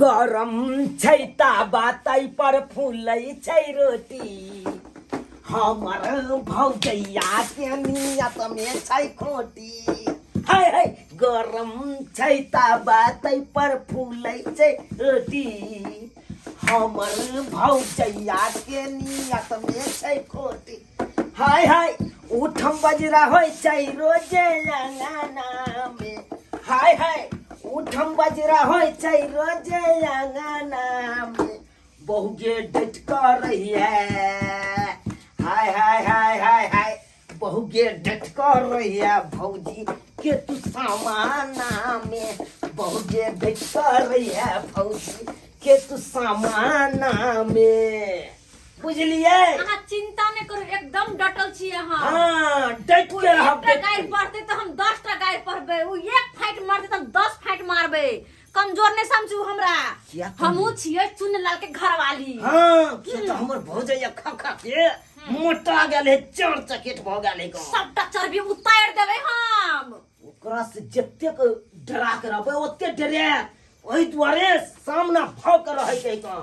गरम छै ताबा ताहि पर फूलै छै रोटी। हमर भौजैया के नियत में छै खोटी। हाय हाय, गरम छै ताबा ताहि पर फूलै छै रोटी। हमर भौजैया के नियत में छै खोटी। हाय हाय, उठम बजरा होइ छै रोजे अंगना में। हाय हाय, उठम बजरा होइ छै रोजे अंगना में। बहुगे डट कर रहिए। हाय हाय हाय हाय हाय, बहुगे डट कर रहिए भौजी के तू सामाना में। बहुगे डट कर रहिए भौजी के तू सामाना में। बुझलियै? अहाँ चिंता नहि करू, एकदम डटल छी अहाँ। हाँ, डटि ओ के रहब। एकटा गारि पढ़तै तऽ हम 10टा गारि पढ़बै, ओ एक फाइट मारतै तऽ हम 10 फाइट मारबै। कमजोर नहि समझू हमरा। किया कमजोर? हमहूँ छियै चुनलाल के घरवाली। हाँ, से तऽ हमर भौजैया खा खा के मोटा गेल है, चार चकेट भऽ गेल है गाँव। सबटा चर्बी उतारि देबै हम। ओकरा से जतेक डरा के रहबै ओते डरायत, ओहि दुआरे सामना भऽ के रहै के कन।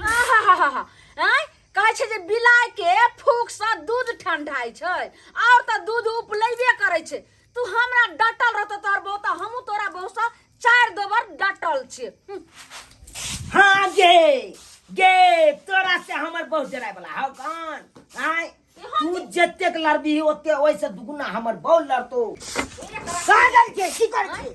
आहाहाहा, आँय, कहै छै जे बिलाइ के फूक सँ दूध ठंडाइ छै, और तऽ दूध उपलैबे करै छै। तू हमरा डटल रहतो तोहर बहू, तऽ हमहूँ तोरा बहू सँ चारि दोबर डटल छियै। हाँ गे गे, तोरा से हमर बहुत डराय वाला हौ कन। आँय, तू जतेक लड़बी ओते ओहिसँ दुगुना हमर बहु लड़तो। काजल के की करै छी?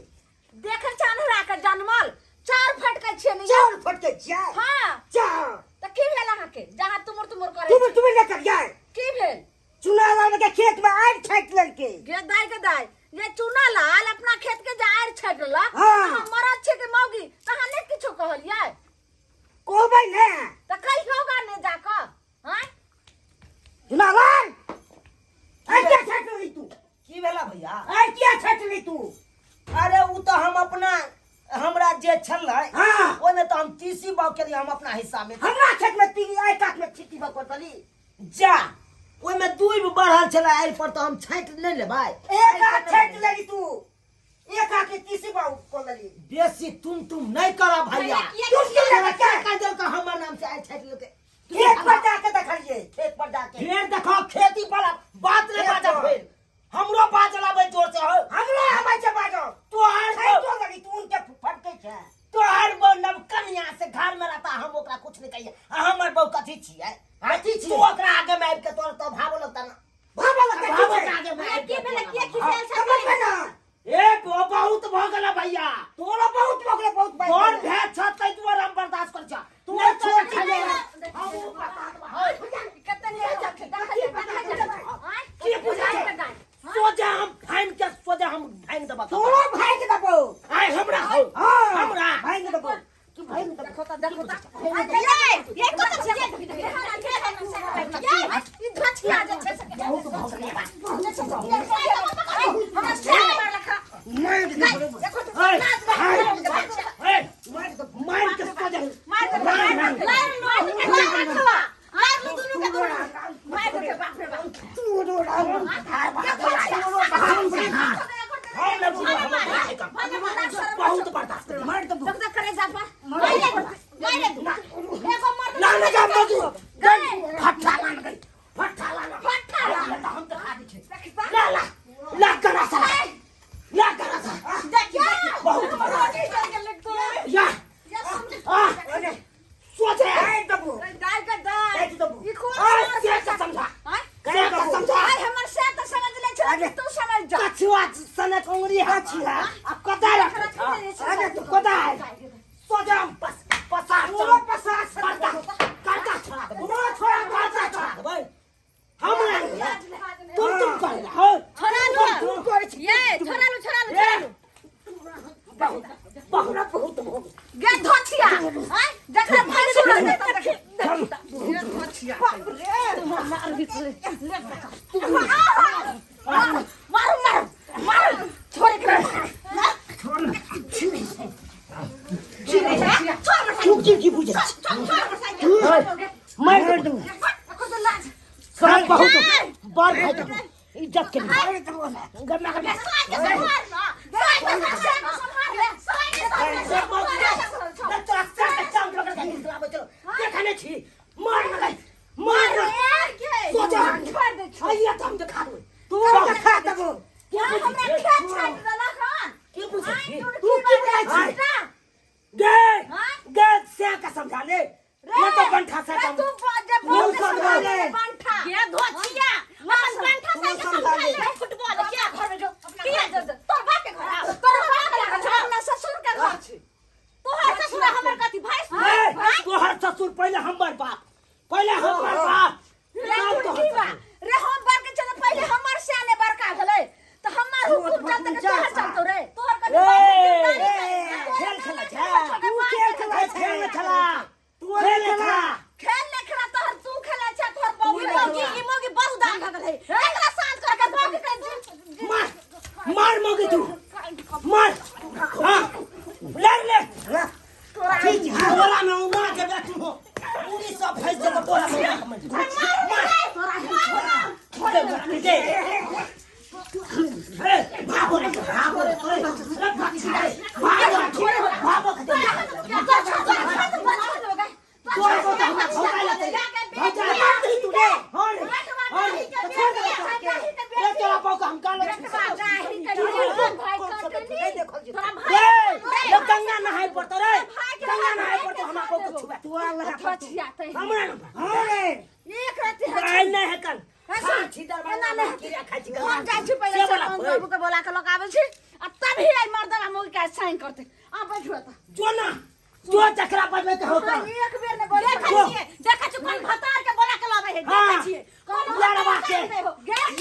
देखे छै अन्हरा के जनमल चार फटकै छियै ने। चार फटकै छियै? हाँ। चार। तऽ की भेल अहाँके जहाँ तुमुर तुमुर करै तुमुर छी? तुमुर नहि करियै। की भेल? चुनाव के खेत में आड़ि छाटि लेलकै। गे दाइ, गे दाइ, ये चुना लाल अपना खेत के जे आड़ि छाटि लेलक। हाँ। अहाँ मरद छियै कि मौगी तऽ अहाँ नहि किछो कहलियै? कहबै ने। तऽ कहियौ गा ने जाकऽ। आँय? चुना लाल, आड़ि किया छाटि लेली तू? की भेला भैया? आड़ि किया छाटि लेली तू? अरे उ तऽ हम अपना हमरा जे छलै, ओहिमे तऽ हम तीसी बाग केलियै हम अपना हिस्सा में। हमरा खेत में ती आइ कात में खेती बाग कर देली। जा, ओहिमे दूबि बढ़ल छलै आड़ि पर, तऽ हम छाँटि नहि लेबै? एक हाथ छाटि लेली तू, एक हाथ के तीसी बाग कर देली। बेसी तुम तुम नहि करब भैया। भैया, किया तुम तुम नहि कर। कह देलकै हमर नाम से आड़ि छाँटि लेलकै। खेत पर जाके देखलिए, खेत पर जाके फेर देखो खेती पर बात नहीं खेत बाजब। पर। फेर हमरो बाज लाबै जोर से हो। हमरो आबै छै बाजो। तोहर छै तो लगी तू उनके फटके छै। तोहर बहू नव कन्या से घर में रहता, हम ओकरा कुछ नहीं कहिए। आ हमर बहू कथी छियै? कथी छियै? तू ओकरा आगे में आबि के तोर तो भावो लगता ना। भावो लगता। भावो की छै? आगे में भैया, आबि की के भेलै? तोरा किया भाव। खिसियाल छथिन? समझबै ना। ए बहुत भऽ गेल भैया। तोरा बहुत भऽ गेलै, बहुत भऽ बड़ गेलै। भेट छ तै दुआरे हम बर्दाश्त कर छ। तू नहीं छोड़ छोड़ खाली। खाली। हम ऊ बता देबा। कते नहि देखै, देखै, देखै, देखै। आँय? की बुझै छै? दाइ, दाइ। सोझे हम फाइन के सोझे हम भांग देबा। तोरो भाई के देबो। आय हमरा हो। हाँ। हमरा। भाई के देबो। तू भाई के देबो। देखो त, देखो त। ये, ये कत छै? ये, ई धछिया जे छै से बहुत भऽ गेलै। हमरा से मारलक। मारि देबो। देखो त। हाय, हाय, मार ए, मार के सोझे। दे, मार दे। लार लो, लार लो, लार लो दुनू के दुनू। मार दे, बाप रे बाप। तोरो राम। हम नहि बुझबै, हम नहि बुझबै। बहुत बर्दाश्त करी। मारि देबो। देख देख करे जा पर। मार दे, मार दे। एगो मर्द ना ना जा मजू। गए। फट्टा लान गई। फट्टा लान। फट्टा लान। हम तो खा दी छै। ला ला ला करा सा। ला करा सा। देखिए बहुत रोटी जल गेलै तो। या या समझ। आ अरे, सोचे। मारि देबो। दाइ के दाइ। काटि देबो। ई कोन आ समझ से के समझा। आँय? से के समझा। आइ हमर से तऽ समझ ले छै, अरे। तू समझ जा। कछुआ सनक उंगली है कछुआ। आ कदा रख। अरे तू कदा है? सोचे हम पस पसार तोरो पसार से करता करता छोड़ा देबै। तोरो छोड़ा देबै। करता छोड़ा देबै। हमरा नहीं तुम तुम कर हो। छोड़ा लू। तुम करै छी। ये छोड़ा लू, छोड़ा लू, छोड़ा लू। बहुत बहुत बहुत भऽ गेल। गे धोछिया, आँय, जकरा भैंस रहतै तऽ देख, गे धोछिया। मार भी ले, ले बच्चा। मारू, मारू, मारू। छोड़ के मार। छोड़। तू की की बुझै छी? छोड़, छोड़। मारि देबो। देखो तो लाज। सब बहुत बड़ भाई। इज्जत के लिए गन्ना बे साय के संभाल ना साय के संभाल ले साय के संभाल तोरा सर के चांद पकड़ के घिसलाबै छौ देखने छी मार न गई मार न सोचा छोड़ दे छोड़ आइए तो हम देखा देबै तू देखा देबो के हमरा पूछै खेत छाटि देलक हन के पूछै छी तू की बुझै छी गे हाँ? गे से के समझा ले रे न तो कंठा से रे कम तू जे मुंह बोल के समझा समझा ले। ले कंठा ये धोचिया अपन कंठा से तू समझा ले। फुटबॉल के घर में जो अपना घर जो तोर बाप के घर आ तोर बाप के घर अपना ससुर के घर छी तोहर ससुर हमर कथी भाई ए, तोहर ससुर पहिले हमर बाप पहिले हमर बाप रे तब तू की तोहर बा ससुर। रे हम बड़के चल पहिले हमर सियाने बड़का भेलै त हमर हुकुम चलते के तोहर चलतो रे तोहर कथी ए, बाप ए, खेल खेला छे तू खेल खेला छे खेल खेला तू खेल खेला खेल ले खेला तोहर तू खेला छे तोहर बाबू मौगी ई मौगी बड़ू दान भगल है एकरा शांत कर के बाबू के मार मार मौगी तू मार हाँ ले ले ठीक है बोरा में उड़ा के बैठू हो पूरी सब फंस जेतौ बोरा में उड़ा के मर जेतौ। मार दे दे ए, भागो रे भागो रे तोरे अरे भाग छी रे भागो रे भागो के तोरे को तो हमरा भौकाई लगतै भौकाई मार दही तू रे हां रे हां रे तो छोड़ दे तोरा के रे तोरा बाप के हम कालो रे रे गंगा नहाय पड़तो रे गंगा नहाय पड़तो हमरा को छुबे तू अल्लाह हमरा न हां रे आइ नहि है कल छी दरबार एना नहि। कीड़ा खाइ छी हम जाइ छी पहिले से बला सरपंच बाबू के बोला के लग आबै छी आ तभी आई मर्दवा मौगी के साइन करते आ बैठू एतऽ जो ना जो जकरा बजबै के होता हाँ, एक बेर ने बोले देखै छियै देखै छियै कोन भतार के बोला के लाबै है देखै हाँ। छियै कोन यारवा के।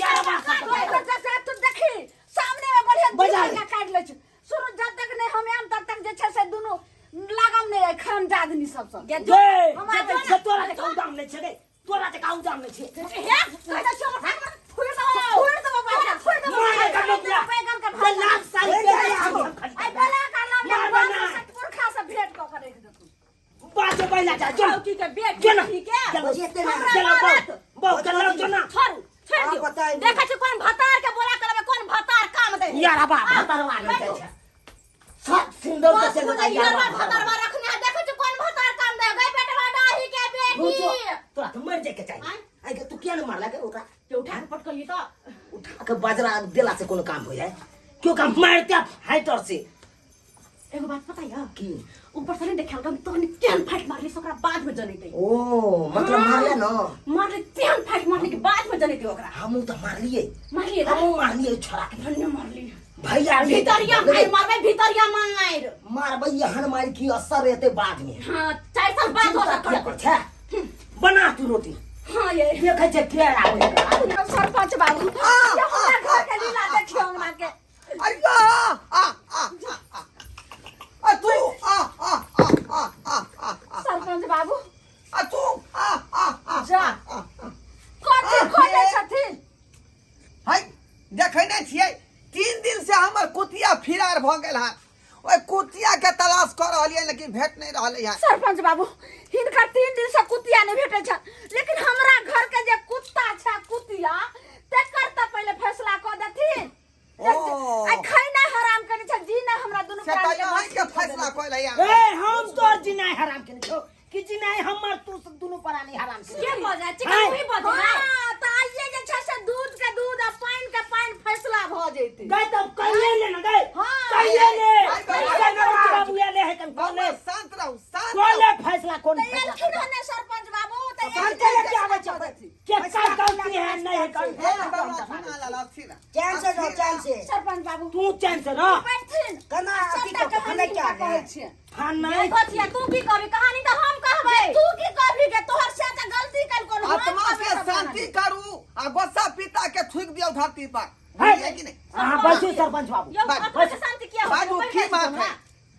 यारवा के। के जैसे तू देखी सामने में बढ़िया बजा दू काट लै छै शुरू जब तक नहीं हम आम तब तक जे छै से दुनू लागम नहीं है खाम आदमी सब सब गे हम आबै से तोरा के कहूँ दाम नहि छै गे तोरा के कहूँ दाम नहि छै हे कहै छै हमर फुर दो फुर दो बाबा फुर दो मारे का नोकिया बैगन के ये भात लाख साल के हम आई बोला का नाम मारबे ले ना। पुरखा से भेंट कऽ के रख देतू बाजो बैला जा जो चौकी के बेटी जो ना ठीक है चलो जेते ना। चलो बहु बहु चलो जो ना छोड़ू छोड़ हाँ, दियो बताइए। देखै छी कोन भतार के बोला करबे कोन भतार काम दे यार बा भतरवा नहि जाइ छै सब सुंदर बस के मुझे यारवा भतारवा रखने है देखै छी कोन भतार काम दे गई बेटवा डाही के भूचो बेटी तोरा तो मर जाए के चाहिए आँय? आइ के तू किया ने मारला के ओकरा के उठा के पटकली तो उठा के बाजरा देला से कोनो काम हो जाए क्यों काम मारते हाइटर से एगो बात पता है की ऊपर से नहीं देखल हम तोहनी केहन फाइट मारली से ओकरा बाद में जनैते ओ मतलब मारले न मारली तेहन फाइट मारली के बाद में जनैते ओकरा हमहू तो मारलिए मारलिए ना हमहू मारलिए छोड़ा के धन्य मारली भैया रे भीतरिया मार मारबे भीतरिया मार मारबै एहन मार की असर एते बाद में हाँ 4 साल बाद चिंता हो किया कर छै बना तू रोटी हाँ ये देखै छै के आबै है। सरपंच बाबू ये हमरा घर के लीला देखियो अंगना के अरे आ आ आ आ आ तू आ आ आ आ आ आ आ सरपंच बाबू आ तू आ आ आ जा कथी खोजै छथिन हाय देखै नहि छियै 3 दिन से हमर कुतिया फिरार भऽ गेल हन ओहि कुतिया के तलाश कऽ रहलियै लेकिन भेट नहि रहलै हन सरपंच बाबू हिनकर 3 दिन से कुतिया नहीं भेटै छै लेकिन हमरा घर के जे कुत्ता छै कुतिया तेकर तऽ पहिले फैसला कऽ देथिन ओ। आ खैना हराम करै छै जीना हमरा दुनू से तऽ प्राणी के अहाँके फैसला कऽ लैया ए हम तोर जिनाइ हराम केने छौ कि जिनाइ हमर तू सब दुनू प्राणी हराम केने के छौ? बजै चिकन हाँ। भी बजै हां तऽ आइए जे छै से दूध के दूध आ पानि के पानि फैसला भऽ जेतै गए तब कहिए ले ना गए हाँ। कहिए ले आई बाबा, सरपंच बाबू ये ले है कन कौन ले शांत रहू शांत कौन रहू ले फैसला कौन तऽ फैसला एलखिन हन ने सरपंच बाबू तऽ सरपंच के लेके आबै छै के का गलती है नहीं है कौन हे बाबा सुना ला लस्सी ला चैन से रहो चैन से सरपंच बाबू तू चैन से रह बैठथिन केना अथी सबटा कऽ कहानी खाना क्या हिनका कहै छियै हाँ नहीं बचिया तू की कहबी कहानी तऽ हम कहबै तू की कहबी के तोहर से तऽ गलती कल कोन आत्मा के शांति करू आ गुस्सा पिता के थूक दियौ धरती पर है। बुझलियै कि नहि हाँ बैठू सरपंच बाबू यौ आत्मा के शांति किया होतै? बाजू, बैठ की जाइ छी बात हमरा। है?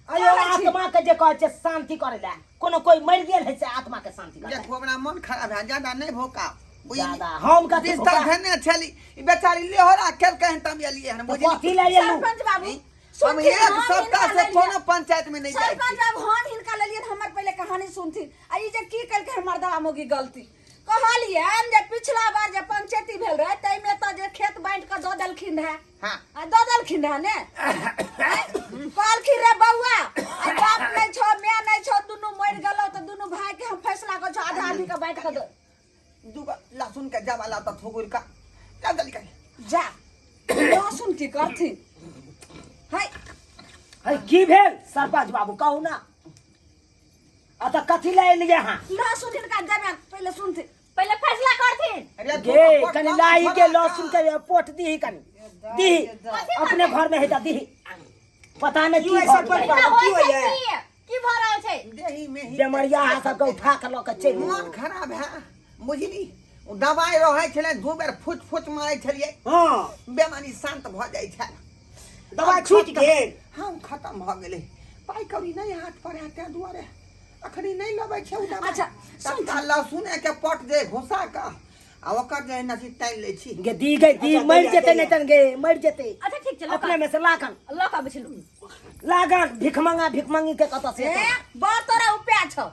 अयो आत्मा के जे कहै छै शांति करे ला कोनो कोई मर गेल है से आत्मा के शांति करे देखो हमरा मन खराब है ज्यादा नहीं भोका ज्यादा हम कथी बिस्तर भोका? धेने छली ई बेचारी लेहोरा केलकै हन तब एलियै हन बुझली कथी ले एलू सरपंच बाबू हम सुनथिन, एक हम सप्ताह हिनका से लेलियै। कोनो पंचायत में नहीं जाइ सरपंच छी बाबू हम हिनका लेलियन हमर पहिले कहानी सुनथिन आ ई जे की केलकै हमर मर्दवा मौगी गलती कहलियनि जे पिछला बार जे पंचायती भेल रहे ताहिमे तऽ जे खेत बाँटि कऽ दऽ देलखिन रहे। हाँ। आ दऽ देलखिन रहे ने। कहलखिन रे बौआ, आ बाप नहि छौ, माय नहि छौ, दुनू मरि गेलौ तऽ दुनू भाय के हम फैसला करै छौ, आधा आधी के बाँटि कऽ दऽ। दूगो लहसुन के जवा ला तऽ थुगुर का चल जल्दी कर। जा, लहसुन की करथिन? है। है, की भेल सरपंच बाबू, कहू ना, आ तऽ कथी लए एलियै अहाँ? लहसुन हिनका देबै, पहिले सुनथिन। पहिले फैसला करथिन। अरे तू गे तो कनि पोट लाई के भरा लहसुन के पोट दीही, कनि दीही, अपने घर में है तऽ दीही, पता नहि की की भऽ सरपंच गेलै। बाबू, की होइ छै होइए? की की भऽ रहल छै? देही में ही बेमरिया अहाँ सबके उठा के लऽ के चलि मन खराब है बुझली। ओ दवाइ रहै छलै, दू बेर फुच फुच मारै छलियै। हाँ। बेमारी शांत भऽ जाइ छल। दवाइ छूटि गेल? हाँ, खत्म भऽ गेलै। पाइ कौड़ी नहि हाथ पर है, ताहि दुआरे अखनी नहि लबै छै ओ दवाइ। अच्छा, सुन। तत्काल लहसुने के पट जे घुसा कऽ आ ओकर जे नसी तानि लै छी। गे दी गे दी। अच्छा, मरि दैया, जेतै। दैया। नहि तन गे मरि जेतै। अच्छा ठीक छै, लऽ अपने में से लागन लऽ कऽ आबै छी। लागन भिखमंगा भिखमंगी के कतऽ से ए, बड़ तोरा उपाय छौ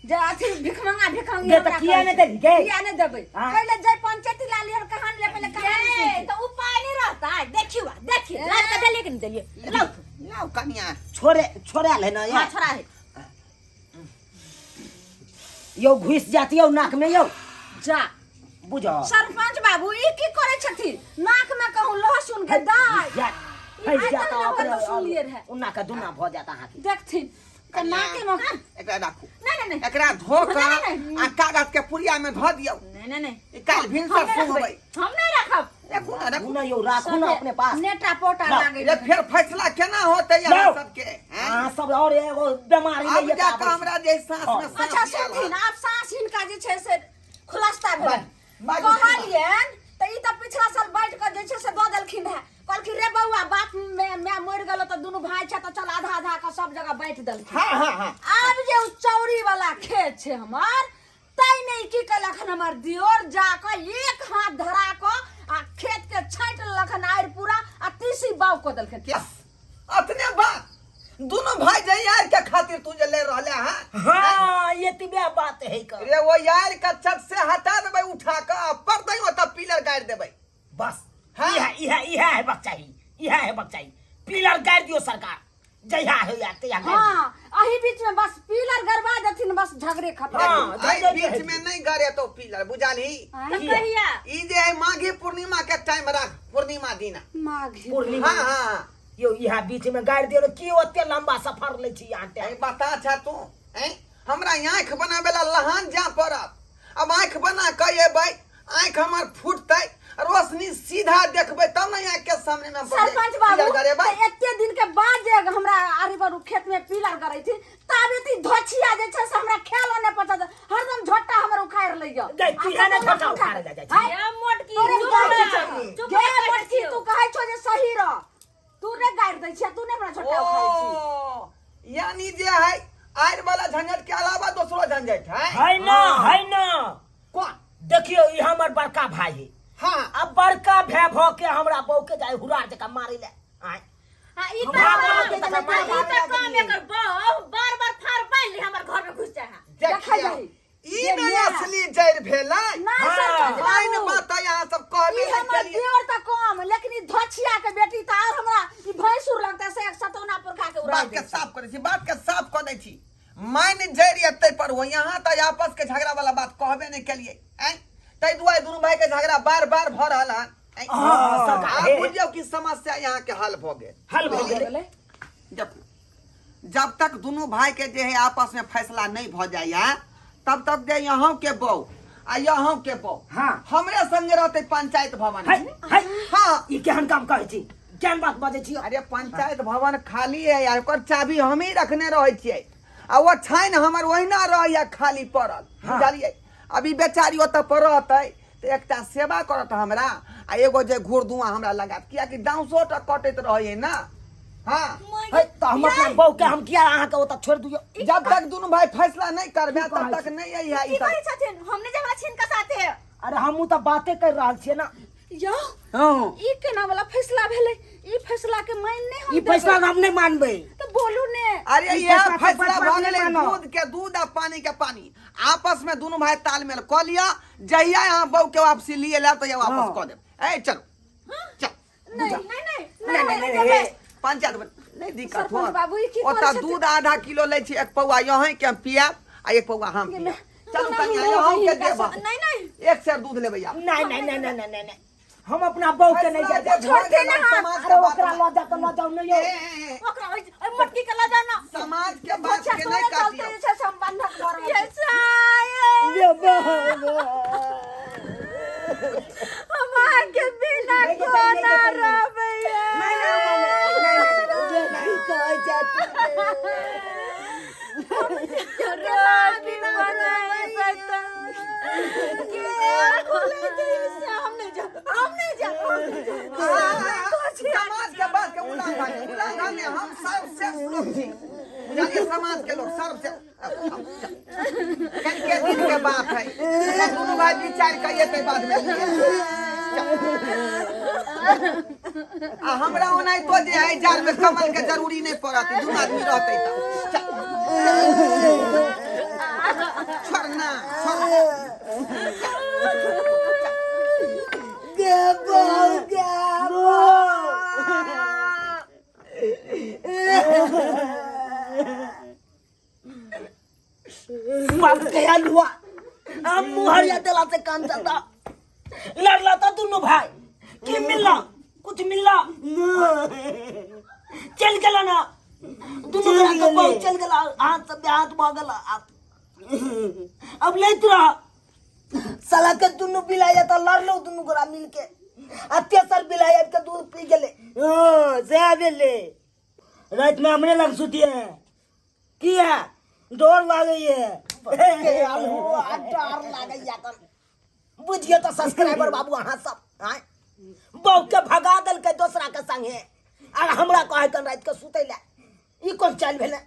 जे अथी भिखमंगा भिखमंगी। गे, तऽ हमरा किया कहै नहि छै। देलही गे? किया नहि देबै? हाँ। पहिले जे पंचायती ला लिहन कहानी ले, पहिले कहानी ये सुनथिन। तऽ उपाय नहि रहतै? देखियौ आ, देखियौ, लाल के देलियै कि नहि देलियै? लाउ। लाउ कनिया। छोड़े छोड़ायल है ना? हाँ। यार छोड़ा है। यौ, घुसि जात यौ नाक में यौ। जा। बुझ सरपंच बाबू, ई की करै छथिन? नाक में कहूँ लहसुन के दाइ जात ई आइ फँसि जात तक ने अपने। ओकर सुनलियै रहए। उन्ना के दुना भऽ जायत अहाँके। देखथिन तऽ नाके में। एकरा राखू। नहि नहि नहि। एकरा धो कऽ नहि, नहि। आ कागज के पुड़िया में धऽ दियौ। नहि नहि नहि। ई काल्हि हम भिनसर नहि रखबै। सुनबै। हम नहि रखब। राखू ना, राखू। ना यौ, राखू ना अपने पास। नेटा पोटा लाउ। लागै रे फेर फैसला केना होतै अहाँ लाउ। सबके हैं? अहाँ सब और एगो बेमारी अब लइए के जाके आबै छी। हमरा जे साँस में साँस अच्छा आयल सुनथिन, हन। आब साँस हिनका जे छै से खुलास्ता भेल। बाजू। कहलियनि तऽ ई तऽ पिछला साल बाँटि कऽ जे छै से दऽ देलखिन रहे। कहलखिन रे बौआ, बाप माय मरि गेलो तऽ दुनू भाय छै, तऽ चल आधा आधा कऽ सब जगह बाँटि देलखिन। हाँ हाँ हाँ। आब जे ओ चौरी वाला खेत छै हमर, ताहिमे ई की केलक हन? हमर दियोर जाकऽ एक हाथ धरा कऽ आ खेत के छाँटि लेलक हन आड़ि पूरा आ तीसी बाउ कऽ देलखिन। यस, अतने बात दोनों भाई जे यार के खातिर तू जे ले रहले हैं। हाँ, एतबे बात है का। रे वो यार के छत से हटा देबै, उठा के आ पर दई ओतऽ पिलर गाड़ि देबै। बस। हाँ। इहा इहा इहा हेबाक चाही, इहा हेबाक चाही। पिलर गाड़ि दियौ सरकार, जहिया होइया तहिया गाड़ि दियौ। हाँ, अही बीच में बस पिलर गड़बा देथिन, बस झगड़े खत्म। हाँ, एहि जय बीच में नहीं गड़ेतौ पिलर, बुझलही? तऽ कहिया? ई जे है माघी पूर्णिमा के टाइम राख, पूर्णिमा दिना। माघी पूर्णिमा। हाँ हाँ हाँ। यौ, इहा बीच में गाड़ि दियौ ने, की ओते लंबा सफर लै छी अहाँ? ऐ बता छा तू ऐ हमरा आँखि बनाबे ला लहान जा पड़त। अब आँखि बना के एबै, आँखि हमर फूटतै, रोशनी सीधा देखबै तब ने आँखि के सामने में सरपंच बाबू, पिलर गड़ेबै। तऽ एते दिन के बाद जे हमरा आरी पर उ खेत में पिलर गड़ैथिन, ताबे ती धोछिया जे छै से हमरा खेलो नहि पचत, हरदम झोटा हमर उखाड़ि लैया। गै, तू इएह ने झोटा उखाड़े जा जाइ छी। ये मोटकी, तोरे चुप गारि रह। दै छी। चुप गे रह, कहै मोटकी, छियौ। तू कहै छौ जे सही रह, तू ने गारि दै छियै, तू ने हमरा झोटा उखाड़ै छी। ओ यानी जे है आयर वाला झंझट के अलावा दोसरो झंझट है। है ना, है ना। कौन? देखियौ, ई हमर बड़का भाई है। हाँ। अब बड़का भाय भ के हमरा बहू के जाय हुरार जकाँ मारै ले आय। हाँ, ई हमरा तऽ बोलत तऽ ई मारि तऽ काम एकर बहू बार बार फार बान्हि ले हमर घर में घुसि जाइ है। देखै देखियौ, जाही। ई जे नहि मेरा। असली जड़ि भेलै। नहि हाँ। सरपंच माइन बाबू, बात है, यहाँ सब कहबे ई नहि हमर केलियै। दियोर तऽ कम, लेकिन ई धोछिया के बेटी तऽ आर हमरा ई भैंसुर लगतै से एक सतौना पुरखा के उड़ा बात के साफ करै छी, बात के साफ कऽ दै छी। माइन जड़ि एतै पर हो, यहाँ तऽ आपस के झगड़ा वाला बात कहबे नहि केलियै। आँय, ताहि दुआरे दुनू भाई के झगड़ा बार बार भऽ रहल हन। आँय, हाँ, सरकार, आब हे। बुझियौ कि समस्या यहाँ के हल भऽ गेल। हल भऽ गेलै। देखू, जब तक दुनू भाई के जे है आपस में फैसला नहीं भऽ जाइए तब तक जे यहाँ के बहू आ यहाँ के बहू हाँ। हमरे संगे रहते पंचायत भवन है में। है। हाँ। ई केहन काम कहै छी, केहन बात बजै छी? अरे पंचायत भवन खाली है यार, ओकर चाबी हम ही रखने रहै छियै आ ओ छानि हमर ओहिना रहैया खाली पड़ल। हाँ। बुझलियै? अभी बेचारी ओतऽ पर रहतै तऽ एकटा सेवा करत हमरा आ एगो जे घूर धुआं हमरा लगात, कियाकि डाउसो तऽ कटैत रहैया ना। हाँ। है, तऽ हम अपना बहू के हम किया अहाँके ओतऽ छोड़ि दियौ? जब तक दुनू भाई फैसला नहीं करबे की तब कहै तक छी? नहीं आई है ई की सब। कहै छथिन? हम नहि झगड़ा छिनका साथे। अरे हमहूँ तऽ बाते करि रहल छियै ना। यौ, हाँ। ई केना वाला फैसला भेलै? ई फैसला के मान नहि हम ई फैसला देबै। हम नहि मानबै। तऽ बोलू ने। अरे ई यह फैसला फैसला के भऽ बात गेलै नहि मानब। दूध के दूध आ पानी के पानी, आपस में दुनू भाई तालमेल कऽ लिअ। जहिया यहाँ बहू के वापसी लिए लायब तहिया वापस हाँ। कऽ देब। ए चलो चल। नहीं नहीं नहीं। नहीं, नहीं नहीं, नहीं नहीं। पंचायत में नहीं दिक्कत सरपंच होत। बाबू, ई की ओतऽ करै छथिन? दूध आधा किलो लै छी, एक पौआ यहीं के हम पियाब आ एक पौआ हम पियाब। चलू कनिया, यहीं के देब। नहीं नहीं। एक सेर दूध लेबै आब। नहीं नहीं नहीं नहीं नहीं नहीं, हम अपना बहू के नहीं फैसला जाए जे भऽ छोड़ते गेलै, ना हाथ। समाज अरे के बात ओकरा नहि। लऽ जा तऽ लऽ जाउ, नहीं ए, यौ। ए, ए, ओकरा ओहि मोटकी के लऽ जाओ ना। समाज के बात अच्छा के नहीं तोरे चलते काटियौ। जे छै से हम बंधक भऽ रहल ये छी। साये ये बाबा। हमार के बिना नहीं जेतै, कोना नहीं जेतै। रहबै। नहीं, नहीं, नहीं, नहीं, नहीं, कहै छथिन। रोटी बनाबै तऽ के खुलेतै से? हम नहीं जाब, हम नहीं जाब, हम नहीं जाब। समाज के बात के उल्लंघन उल्लंघन है। हम सर्वश्रेष्ठ लोग छी, बुझलिए? समाज के लोग सर्वश्रेष्ठ। कल के दिन के बात है, दुनू भाई विचार के एतै बाद में। आ हमरा ओनाहितो जे है जाल में कमल के जरूरी नहीं पड़त, दुनू आदमी रहतै तऽ। चल। छोड़ ना, छोड़। गे बहू, गे बहू। बाप के आलुआ हम मुहरिया देला से काम चलता। लड़ला तो दुनू भाई, की मिलला? कुछ मिलला? चल गेला ना दुनू चल गोरा के गेलै। बहु चल गेला हाथ से, हाथ भऽ गेला। अब लैत रह साला के दुनू बिलाइ तऽ लड़लो दुनू गोरा मिलके आ तेसर बिलाइ आबि के दूध पी गेलै। हाँ, सएह भेलै। रातिमे हमरे लग सुतिए किया डर लागैए? के अल्हुआ डर लागैया तऽ बुझियौ तऽ सब्सक्राइबर बाबू अहाँ सब आँय, बहू के भगा देलकै दोसरा के संगे आ हमरा कहै कन राति के सुतै लए, ई कोन चालि भेलै?